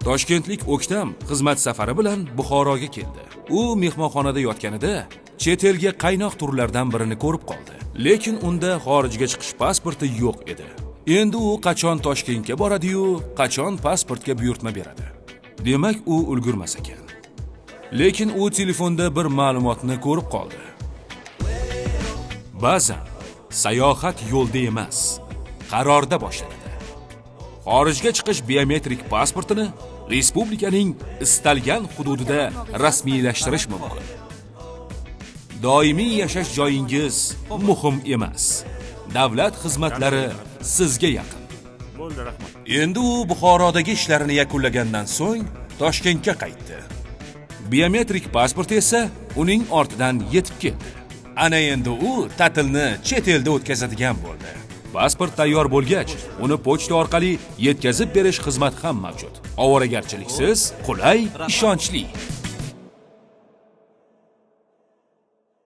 Toshkentlik O'ktam xizmat safari bilan Buxoroga keldi. U mehmonxonada yotganida chet elga qaynoq turlardan birini ko'rib qoldi. Lekin unda xorijga chiqish pasporti yo'q edi. Endi u qachon Toshkentga boradi-yu, qachon pasportga buyurtma beradi? Demak, u ulgurmas ekan. Lekin u telefonda bir ma'lumotni ko'rib qoldi. Ba'zan sayohat yo'lda emas, qarorda boshlanadi. Xorijga chiqish biometrik pasportini respublikaning istalgan hududida rasmiylashtirish mumkin. Doimiy yashash joyingiz muhim emas. Davlat xizmatlari sizga yaqin. Bo'ldi, rahmat. Endi u Buxorodagi ishlarini yakunlagandan so'ng Toshkentga qaytdi. Biometrik pasport esa uning ortidan yetib keldi. Ana endi u ta'tilni chet elda o'tkazadigan bo'ldi. Pasport tayyor bo'lgach, uni pochta orqali yetkazib berish xizmati ham mavjud. Ovoragarchiliksiz, qulay, ishonchli.